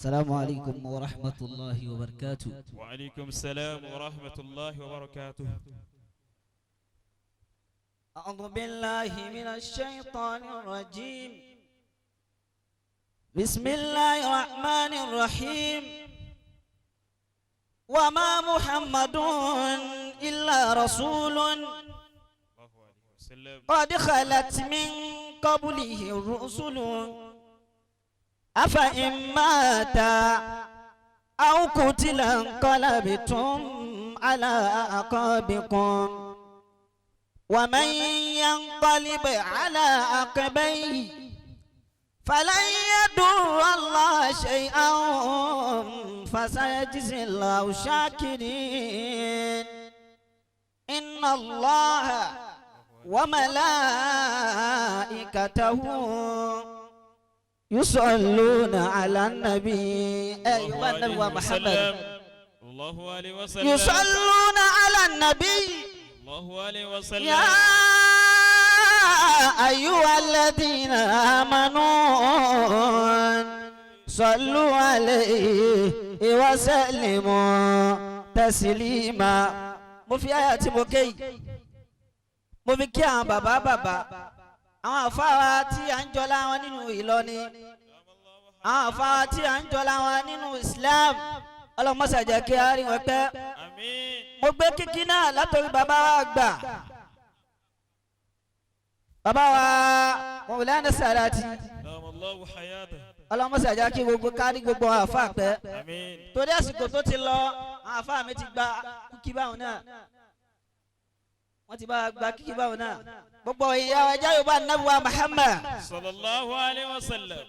Assalamu alaikum wa rahmatulahi wa barakatuh. Wa alaikum salam wa rahmatulahi wa barakatuh. أعوذ بالله من الشيطان الرجيم. بسم الله الرحمن الرحيم. وما محمد إلا رسول قد خلت من قبله الرسل أفإن مات أو قتل انقلبتم على أعقابكم ومن ينقلب على عقبيه فلن يضر الله شيئا فسيجزي الله الشاكرين. إن الله وملائكته يصلون على النبي. أيها النبي محمد الله عليه وسلم يصلون على النبي. الله عليه وسلم. يا أيها الذين آمنوا صلوا عليه وسلموا تسليما. Mo fi àyà tí mo ké yìí, mo fi kí àwọn bàbá bàbá, àwọn àfáà tí à ń jọlá wọn nínú Ìlọrin, àwọn àfáà tí à ń jọlá wọn nínú Islam. Ọlọ́mọṣà jẹ́ kí a rí wọn pẹ́. Àmín. Mo gbé kíkí náà látọ̀rí bàbá wa gbà, bàbá wa Mọ̀wúlánà Sàràtì. Allahu hayata. Ọlọ́mọṣà jẹ́ kí gbogbo kárí gbogbo àwọn àfáà pẹ́. Àmín. Torí àsìkò tó ti lọ, àwọn àfáà mi ti gba kíkí báwọn náà, wọ́n ti bá gba kíkí báwọn náà. Gbogbo ìyá wa, ẹjẹ́ Yorùbá Nàbí wa Muhammad. Sallallahu alayhi wa sallam.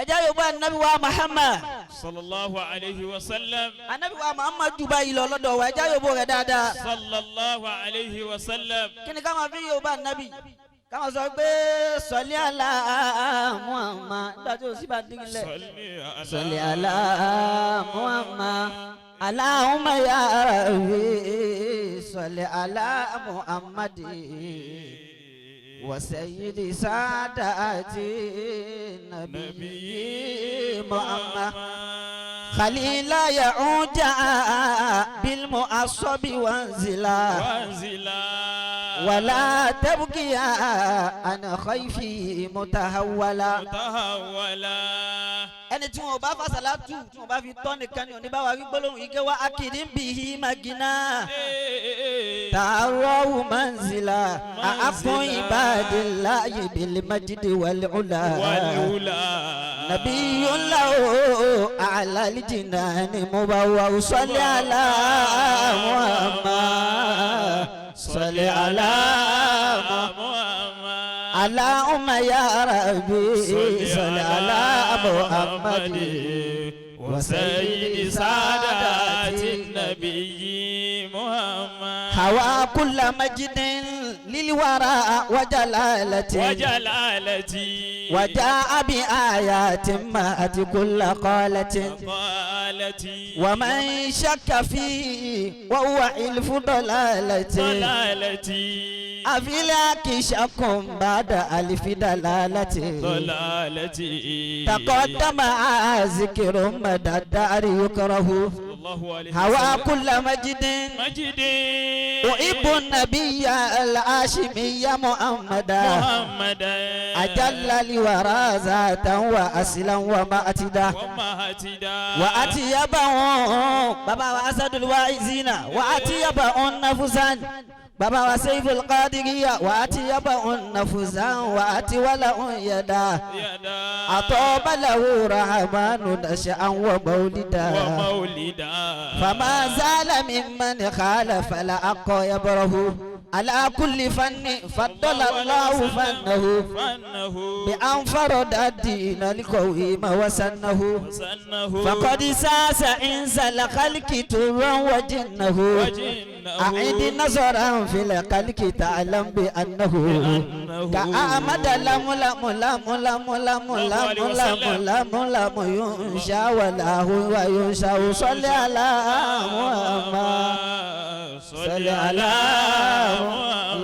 Ẹjẹ́ Yorùbá Nàbí wa Muhammad. Sallallahu alayhi wa sallam. Anabi wa Muhammad jù báyìí lọ lọ́dọ̀ wa. Ẹjẹ́ Yorùbá rẹ̀ dáadáa. Sallallahu alayhi wa sallam. Kí ni ká máa fi Yorùbá Nàbí? Ká máa sọ pé sọlí àlá Muhammad nígbà tí o sì bá dín lẹ̀. Sọlí àlá Muhammad. Allahumma ya Rabbi sọlí àlá Muhammad wa sayyidi sadati nabiyyi Muhammad. خليلا يعود بالمؤصب وانزلا وانزلا ولا تبكي أنا خيفي متهولا. متهولا. Ẹni tí wọn ò bá fàṣàlá tù, tí wọn bá fi tọ́ nìkan ni òní bá wà wí gbólóhùn yìí ké wá akiri bihi magina tààrọ̀ manzila àáfún ibadillahi bil majdi wal ula. والأولى. نبي له أعلى الجنان مبوأ. صل على محمد، صل على محمد. اللهم يا ربي صل على محمد وسيد سادات النبي محمد. هوى كل مجد للورى وجلالة وجلالتي وجاء بآيات مات كل قالة قالتي ومن شك فيه وهو علف ضلالة. ضلالتي. أفلاك شك بعد ألف دلالة. ضلالتي. تقدم ذكر مدى الدار يكره. الله عليه هوى وسلم. كل مجد مجد. أحب النبي الهاشمي محمدا محمدا أجل لورى ذاتا وأصلا ومأتدا ومهتدا وأطيبهم بابا وأسد الواعزين وأطيبهم نفسا بابا وسيف القادرية وأطيبهم نفسا وأتولهم يدا يدا أطاب له رحمن نشأ ومولدا ومولدا فما زال ممن خالف الحق يبره على كل فن فضل الله فنه فنه بأن فرض الدين القويم وسنه وسنه فقد ساس إنس الخلق ترا وجنه وجنه أعد نظرا في الخلق تعلم بأنه بأنه كأحمد لم لم لم لم لم لم لم لم لم ينشأ ولا هو ينشأ. صل على محمد، صل على.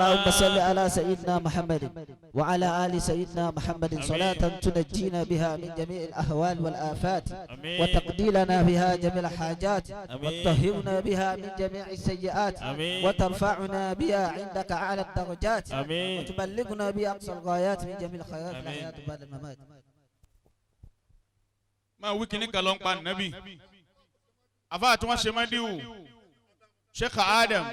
اللهم صل على سيدنا محمد وعلى آل سيدنا محمد صلاة تنجينا بها من جميع الأهوال والآفات، آمين. وتقضي لنا بها جميع الحاجات، آمين. وتطهرنا بها من جميع السيئات، آمين. وترفعنا بها عندك أعلى الدرجات، آمين. وتبلغنا بها أقصى الغايات من جميع الخيرات في آمين. الحياة بعد الممات. Máa wí kíní kan ló ń pa nàbì àfáà tí wọ́n ṣe mọ́díwù, Sheikh Adam,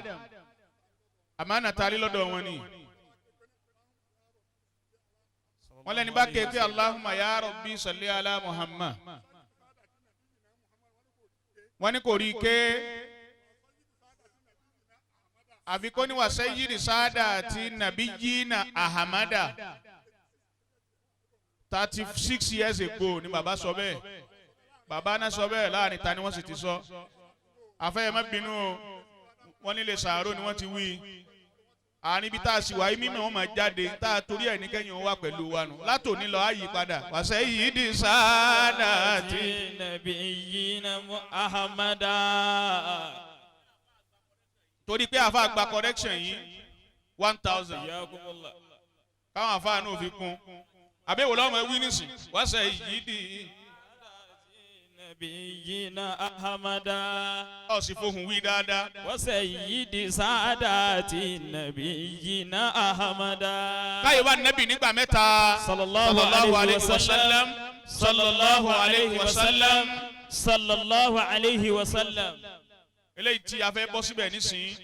àmánà tarí lọ́dọ̀ wọn ni. Wọ́n lẹ́ni bá kéèké "Allahumma ya Rabbi salli ala Muhammad", wọ́n ní kò rí i ké, àfi kó ní "wa sayyidi sáádà àti nabiyina Ahamada". 36 years ago ni bàbá sọ bẹ́ẹ̀. Bàbá náà sọ bẹ́ẹ̀ láàrin ta ni wọ́n sì ti sọ. Àfẹ́yẹ má bínú o, wọ́n nílé sàárò ni wọ́n ti wí. Àárín ibi tá a sì wáyé mímọ́ wọn máa jáde tá a torí ẹ̀ ní kẹ́yìn wọn wà pẹ̀lú wa nù látòní lọ á yí padà "wa sayyidi sáádà àti نبينا أحمدا. Torí pé àfa gba correction yìí, 1,000. حياكم الله. Káwọn àfa náà fi kún àbẹ̀wò lọ́mọ wí nísìn "wa sayyidi". نبينا أحمدا. Ọ̀ sì fohùn wí dáadáa. وسيد سادات نبينا أحمدا. Káyọ̀ bá nẹ́bì nígbà mẹ́ta. صلى الله عليه وسلم، صلى الله عليه وسلم، صلى الله عليه وسلم. Eléyìí tí a fẹ́ bọ́ síbẹ̀ nísìnyí.